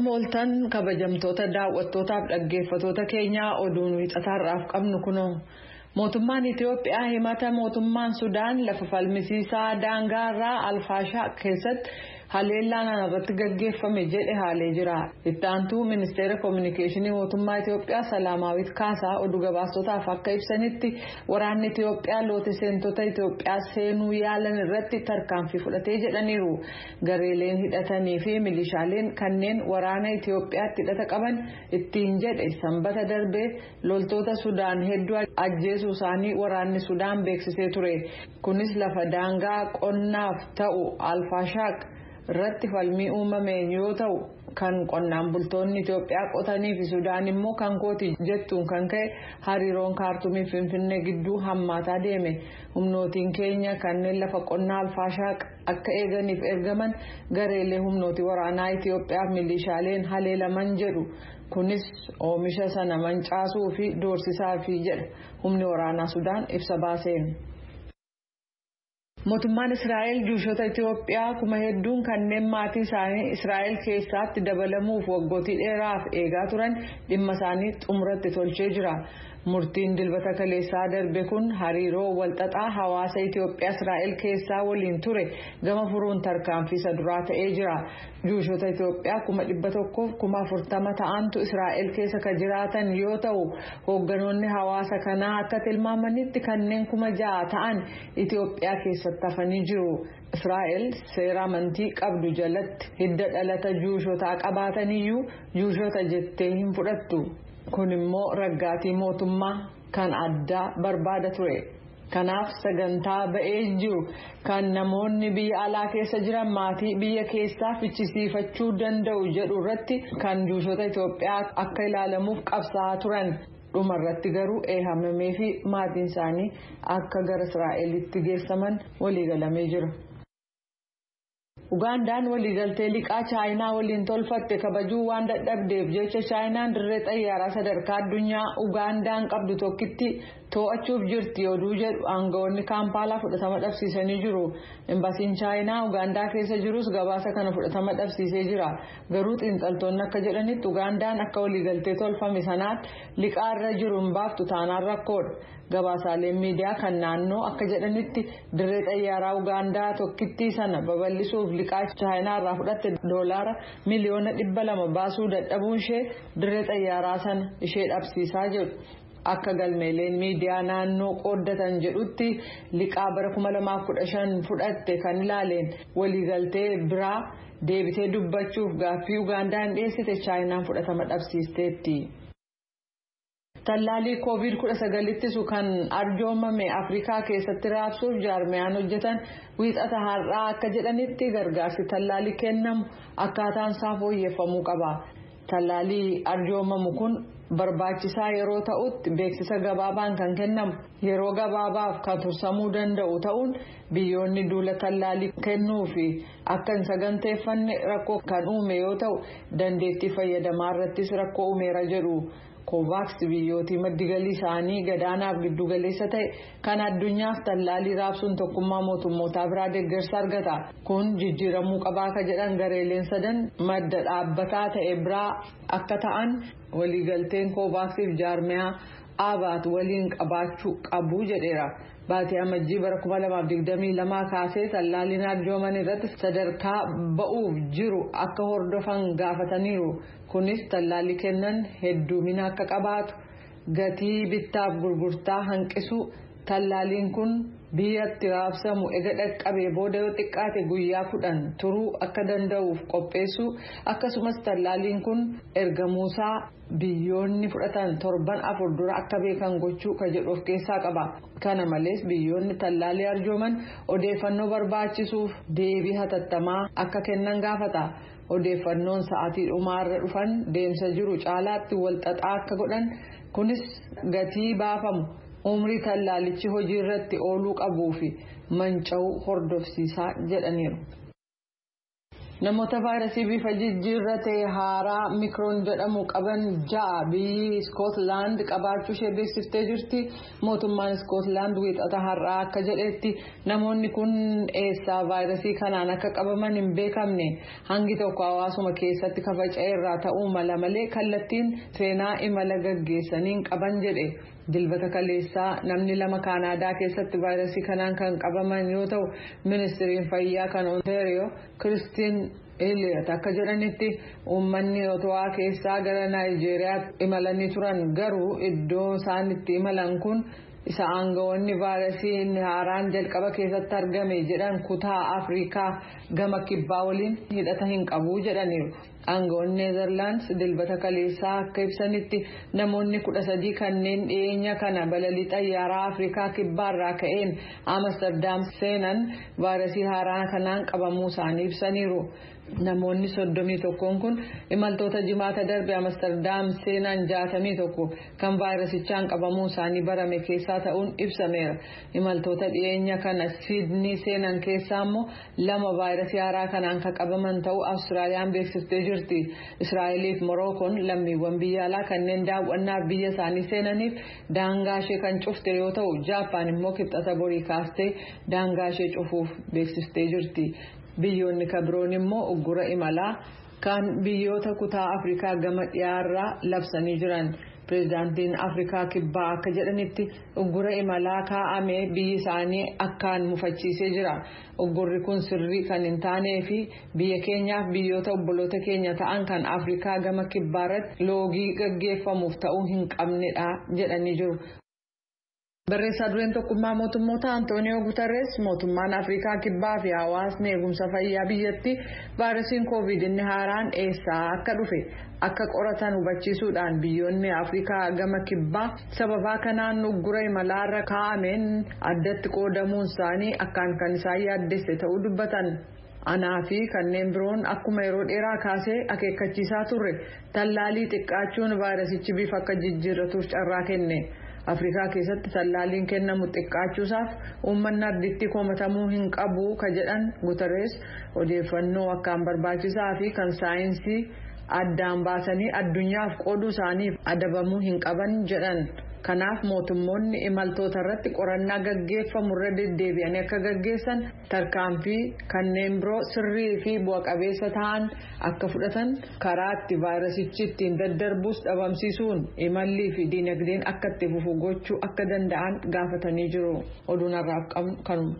Mooltan kabajamtoota daawwattootaaf dhaggeeffattoota keenyaa, oduun wiixataarraaf qabnu kunoo. Mootummaan Itiyoophiyaa himata mootummaan Sudaan lafa falmisiisaa daangaarraa Alfaashaa keessatti haleellaan irratti gaggeeffame jedhe haalee jira. Itti aantuu ministeera koominikeeshinii mootummaa Itiyoophiyaa Salaamaawit Kaasaa oduu gabaastotaaf akka ibsanitti, waraanni Itiyoophiyaa loote seentota Itiyoophiyaa seenuu yaalan irratti tarkaanfii fudhatee jedhaniiru. Gareeleen hidhatanii fi milishaaleen kanneen waraana Itiyoophiyaatti hidhata qaban ittiin jedhe Sanbata darbee loltoota Sudaan hedduu ajjeesuu isaanii waraanni Sudaan beeksisee ture. Kunis lafa daangaa qonnaaf ta'u Alfaashaaq irratti falmii uumameen yoo ta'u, kan qonnaan bultoonni Itiyoophiyaa qotanii fi Sudaan immoo kan kooti jettuun kan ka'e hariiroon Kaartumii Finfinnee gidduu hammaataa deeme. Humnootiin keenya kanneen lafa qonnaa Alfaashaaq akka eeganiif ergaman gareelee humnootii waraanaa Itiyoophiyaa fi milishaaleen haleelaman jedhu. Kunis oomisha sana mancaasuu fi doorsisaa fi jedha humni waraanaa Sudaan ibsa baaseen. Mootummaan Israa'el Juushota Itiyoophiyaa kuma hedduun kanneen maatii isaanii Israa'el keessatti dabalamuuf waggootii dheeraaf eegaa turan dhimma isaanii xumuratti tolchee jira. Murtiin Dilbata kaleessaa darbe kun hariiroo walxaxaa hawaasa Itiyoophiyaa Israa'el keessaa waliin ture gama furuun tarkaanfii isa duraa ta'ee jira. Juushota Itiyoophiyaa 140,000 ta'antu Israa'el keessa kan jiraatan yoo ta'u, hoogganoonni hawaasa kanaa akka tilmaamanitti kanneen 6,000 ta'an Itiyoophiyaa keessatti hafanii jiru. Israa'el seera amantii qabdu jalatti hidda dhalata Juushotaa qabaataniyyuu Juushota jettee hin fudhattu. Kun immoo raggaatii mootummaa kan addaa barbaada ture. Kanaaf sagantaa ba'ee jiru kan namoonni biyya alaa keessa jiran maatii biyya keessaa fichisiifachuu danda'u jedhu irratti kan Juushota Itoophiyaa akka ilaalamuuf qabsaa'aa turan. Dhumarratti garuu eehamamee fi maatiin isaanii akka gara Israa'elitti geessaman waliigalamee jira. Ugaandaan waliigaltee liqaa Chaayinaa waliin tolfatte kabajuu waan dadhabdeef jecha Chaayinaan dirree xayyaaraa sadarkaa addunyaa Ugaandaan qabdu tokkitti to'achuuf jirti oduu jedhu aangawoonni Kaampaalaa fudhatama dhabsiisanii jiru. Imbasiin Chaayinaa Ugaandaa keessa jirus gabaasa kana fudhatama dhabsiisee jira. Garuu xiinxaltoonni akka jedhanitti, Ugaandaan akka waliigaltee tolfame sanaatti liqaa irra jiru hin baaftu taanaan rakkoodha. Gabaasaaleen miidiyaa kan naannoo akka jedhanitti, dirree xayyaaraa Ugaandaa tokkittii sana babal'isuuf liqaa Chaayinaa irraa fudhatte doolaara miliyoona 200 baasuu dadhabuun ishee dirree xayyaaraa sana ishee dhabsiisaa jedhu. Akka galmeeleen miidiyaa naannoo qooddatan jedhutti, liqaa bara 2015 fudhatte kan ilaaleen waliigaltee biraa deebitee dubbachuuf gaaffii Ugaandaan dhiyeessite Chaayinaan fudhatama dhabsiisteetti. Tallaalii Koovid-19 ittisu kan arjoomame Afrikaa keessatti raabsuuf jaarmiyaan hojjetan Wiixata har'aa akka jedhanitti, gargaarsi tallaalii kennamu akkaataan isaa fooyyeffamuu qaba. Tallaalii arjoomamu kun barbaachisaa yeroo ta'utti beeksisa gabaabaan kan kennamu, yeroo gabaabaaf kan tursamuu danda'u ta'uun biyyoonni duula tallaalii kennuu fi akka hin saganteeffanne rakkoo kan uume yoo ta'u, dandeettii fayyadamaa irrattis rakkoo uumeera jedhu. Kovaaks biyyootii maddi galii isaanii gadaanaaf giddugaleessa ta'e kan addunyaaf tallaalii raabsuun Tokkummaa Mootummootaa biraa deeggarsa argata. Kun jijjiiramuu qabaa ka jedhan gareeleen sadan madda dhaabbataa ta'e biraa akka ta'an waliigalteen Koovaaksiif jaarmiyaa Aabaat waliin qabaachuu qabu jedheera. Baatii Amajjii bara 2022 kaasee tallaaliin arjooman irratti sadarkaa ba'uuf jiru akka hordofan gaafataniiru. Kunis tallaalii kennan hedduumina akka qabaatu, gatii bittaaf gurgurtaa hanqisuu, tallaaliin kun biyyatti raabsamu ega dhaqqabee booda yoo xiqqaate guyyaa 10 turuu akka danda'uuf qopheessuu, akkasumas tallaaliin kun ergamuusaa biyyoonni fudhatan torban 4 dura akka beekan gochuu ka jedhu of keessaa qaba. Kana malees biyyoonni tallaalii arjooman odeeffannoo barbaachisuuf deebii hatattamaa akka kennan gaafata. Odeeffannoon sa'aatii dhumaarra dhufan deemsa jiru caalaatti walxaxaa akka godhan, kunis gatii baafamu, umrii tallaalichi hojii irratti ooluu qabuu fi manca'uu hordofsiisaa jedhaniiru. Namoota vaayirasii bifa jijjiirratee haaraa Omikroon jedhamu qaban 6 biyyi Iskootlaand qabaachuu ishee beeksiftee jirti. Mootummaan Iskootlaand wiixata har'aa akka jedhetti namoonni kun eessaa vaayirasii kanaan akka qabaman hin beekamne, hangi tokko hawaasuma keessatti kafaca'e irraa ta'uu mala malee kallattiin seenaa imala gaggeessaniin qaban jedhe. Dilbata kaleessaa namni 2 Kaanaadaa keessatti vaayirasii kanaan kan qabaman yoo ta'u, ministiriin fayyaa kan Ontaariyoo Kiristiin Eliyaat akka jedhanitti uummanni Otowaa keessaa gara Naayijeeriyaatti imalanii turan garuu iddoo isaan itti imalan kun isa aangawoonni vaayirasii inni haaraan jalqaba keessatti argame jedhan kutaa Afrikaa gama kibbaa waliin hidhata hin qabu jedhaniiru. Aangawoonni Neezerlaandis dilbata kaleessaa akka ibsanitti namoonni 13 kanneen dhiyeenya kana balalii xayyaaraa Afrikaa kibbaarraa ka'een Amsterdam seenan vaayirasii haaraa kanaan qabamuu isaanii ibsaniiru. Namoonni 31 kun imaltoota jimaata darbe Amsterdam seenan 61 kan vaayirasichaan qabamuu isaanii barame keessaa ta'uun ibsameera. Imaltoota dhiyeenya kana Siidnii seenan keessaa immoo 2 vaayirasii haaraa kanaan kan qabaman ta'uu Awustiraaliyaan beeksiftee jirti. Israa'eliif Morookoon lammiiwwan biyya alaa kanneen daawwannaaf biyya isaanii seenaniif daangaa ishee kan cufte yoo ta'u, Jaappaan immoo kibxata borii kaastee daangaa ishee cufuuf beeksiftee jirti. Biyyoonni kabiroon immoo uggura imalaa kan biyyoota kutaa Afrikaa gama dhiyaarraa labsanii jiran. Pireezidaantiin Afrikaa kibbaa akka jedhanitti uggura imalaa kaa'ame biyyi isaanii akkaan mufachiisee jira. Uggurri kun sirrii kan hin taanee fi biyya keenyaaf biyyoota obboloota keenya ta'an kan Afrikaa gama kibbaarratti loogii gaggeeffamuuf ta'uu hin qabnedha jedhanii jiru. Barreessaa dureen tokkummaa mootummoota Antooniyoo Guterres mootummaan Afrikaa kibbaa fi hawaasni eegumsa fayyaa biyyattii vaayirasiin koovid inni haaraan eessaa akka dhufe akka qoratan hubachiisuudhaan biyyoonni Afrikaa gama kibbaa sababaa kanaan uggura imalaarra kaa'ameen addatti qoodamuun isaanii akkaan kan isaan yaaddesse ta'uu dubbatan. Anaa fi kanneen biroon akkuma yeroo dheeraa kaasee akeekkachiisaa turre tallaalii xiqqaachuun vaayirasichi bifa akka jijjiirratuuf carraa kenne. Afrikaa keessatti tallaaliin kennamu xiqqaachuusaaf uummanni ardiitti komatamuu hin qabu ka jedhan Guterres odeeffannoo akkaan barbaachisaa fi kan saayinsii addaan baasanii addunyaaf qooduu isaaniif adabamuu hin qaban jedhan. Kanaaf mootummoonni imaltoota irratti qorannaa gaggeeffamu irra deddeebi'anii akka gaggeessan, tarkaanfii kanneen biroo sirrii fi bu'a qabeessa ta'an akka fudhatan, karaa itti vaayirasichi ittiin daddarbus dhabamsiisuun imallii fi diinagdeen akka itti fufu gochuu akka danda'an gaafatanii jiru. Oduun har'aaf qabnu kanuma.